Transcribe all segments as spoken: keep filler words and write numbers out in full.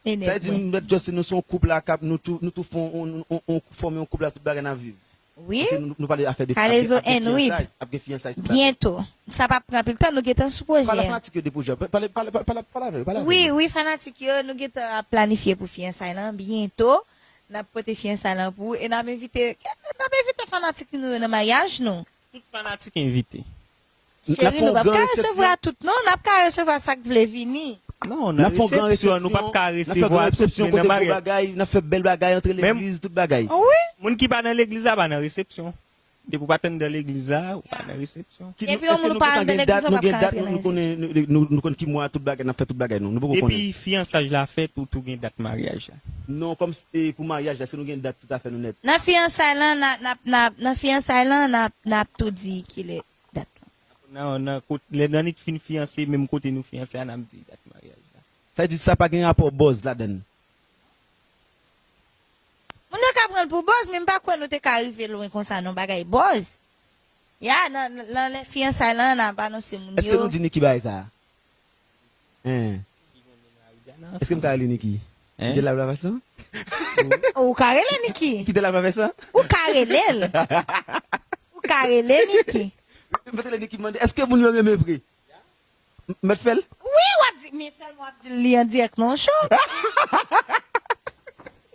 Sa vle di, nou, Just, nou se yon koup la, k ap, nou tou, nou tou fè yon, yon, yon, yon, fòme yon koup la, tout bagay n ap viv. Wi. Paske nou, nou pale afè de Kalezo ap gen, ap gen and Wid. Fiyansay, ap gen fiyansay, tout bagay. Byento. Sa p ap pran anpil tan, nou gentan sou pwojè. Pale a fanatik yo de pwojè. Pale, pale, pale, pale, pale avè yo. Pale avè Wi, yo. Wi, fanatik yo, nou gentan ap planifye pou fiyansay lan. Byento, n ap pote fiyansay lan pou ou. E n ap envite, n ap envite fanatik nou yo nan maryaj nou. Tout fanatik envite. N ap Cheri, fè nou yon p ap gran ka resepsyon. Resevwa tout, non. N ap ka resevwa sa k vle vini. Non, nan resepsyon, nou p ap ka resevwa tout, men nan maryaj. N ap fè gwo resepsyon, kote gwo bagay, n ap fè bèl bagay, antre legliz, tout bagay. Wi. Moun ki pa nan legliz la pa nan resepsyon. Depi w pa t anndan legliz la, ou pa nan resepsyon. Epi yon moun pa anndan legliz, ou p ap ka rantre nan resepsyon. Nou gen dat, nou, nou konnen, nou, nou, nou konn ki mwa tout bagay, n ap fè tout bagay, nou. Nou poko konnen. Depi fiyansaj la fèt, ou tou gen dat maryaj la. Non, kòm, e, pou maryaj la, èske nou gen dat tout afè nou nèt? Nan fiyansay lan, n ap, n ap, n ap, nan fiyansay lan, n ap, n ap tou di kilè dat lan. Nan, nan kot-, lè, lè nou fin fiyanse, menm kote nou fiyanse a, n ap di dat maryaj la. Sa vle di sa pa gen rapò buzz ladan l? Moun yo ka pran l pou buzz, men m pa kwè nou te ka rive lwen konsa nan bagay buzz. Ya, nan, nan, nan lè fiyansay lan, n ap anonse moun yo. Èske nou di Niki bagay sa a? Hein? Èske m ka rele Niki? Hein? Niki de la Plavèsan? Ou ka rele Niki. Niki de la Plavèsan? Ou ka rele l. Ou ka rele Niki. M te rele Niki mande, èske moun yo renmen vre? M mèt fè l? Wi, w ap di, men sèlman w ap di l li an dirèk nan show.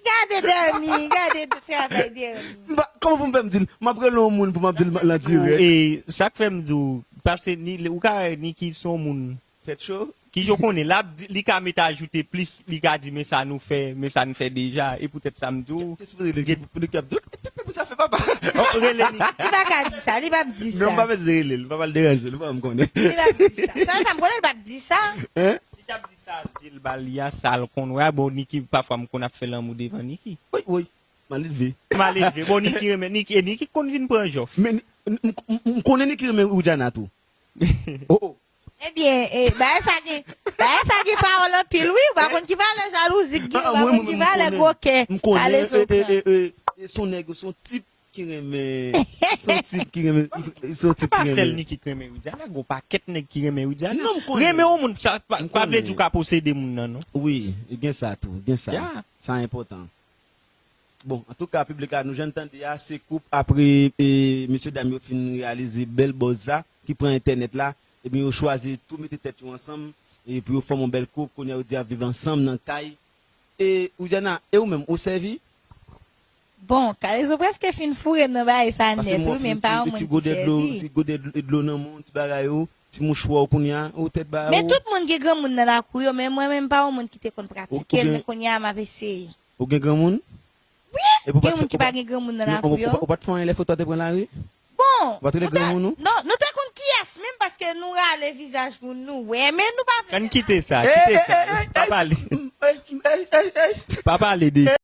Gade Dermi, gade travay Dermi. M pa, kòman pou m fè m di l? M ap rele yon moun pou m ap di l l an dirèk. E sa k fè m di w, paske ni, ou ka wè Niki se yon moun tèt cho. Ki jan w konnen, l ap di, li ka mete ajoute plis, li ka di, men sa nou fè, men sa n fè deja, e poutèt sa m di w. Te sipoze rele Niki pou Niki ap di, "Tèt pou sa fè papa." Oh, rele Niki. Li pa ka di sa, li p ap di sa. Non, m pa bezwen rele l, m pa pral deranje l, ou pa m konnen. Li p ap di sa. Sa, sa m konnen, li p ap di sa. Hein? Li t ap di sa, zye l ba li a, sa l konn wè a, bon, Niki, pafwa m konn ap fè lanmou devan Niki. Wi, wi. Malelve. Malelve. Bon, Niki renmen, Niki, e Niki konn vin pran jòf. Men, m, m, m, m konnen Niki renmen Widiana tou. Oh, oh. Ebyen, e, bagay sa gen, bagay sa gen pawòl anpil, wi. Ou pa konn ki valè jalouzi k gen, ou pa konn ki valè gwo kè ale sou pran. E, e, e, e, se yon nèg, se yon tip ki renmen, se yon tip ki renmen, se yon tip ki renmen. Se pa sèl Niki k renmen Widiana, gen yon pakèt nèg ki renmen Widiana. Non, m konnen. Renmen yon moun, sa pa, pa vle di w ka posede moun nan, non. Wi, gen sa tou, gen sa. Ya. Sa enpòtan. Bon, antouka, piblik la, nou jwenn tande a, se koup apre, e, mesye dam yo fin reyalize bèl buzz sa, ki pran entènèt la, ebyen, yo chwazi tou mete tèt yo ansanm, e pou yo fòme yon bèl koup, kounye a, yo di y ap viv ansanm nan kay. E, Widiana, e ou menm, ou sèvi? Bon, Kalezo prèske fin foure m nan bagay sa nèt, wi, men m pa yon moun ki sèvi. Ti gode dlo, ti gode dlo nan men w, ti bagay ou, ti mouchwa w kounye a, ou tèt ba ou. Men tout moun gen granmoun nan lakou yo, men mwen menm, m pa yon moun ki te konn pratike l, men kounye a, m ap eseye. Ou gen granmoun? Wi, gen moun ki pa gen granmoun nan lakou yo. Ou pa t fè anyen lè foto a te pran lari? Bon, ou pa t rele granmoun ou? Non, nou te konn kiyès menm paske nou rale vizaj moun nou wè, men nou pa vle. Ann kite sa, kite sa. Pa pale. Pa pale de sa.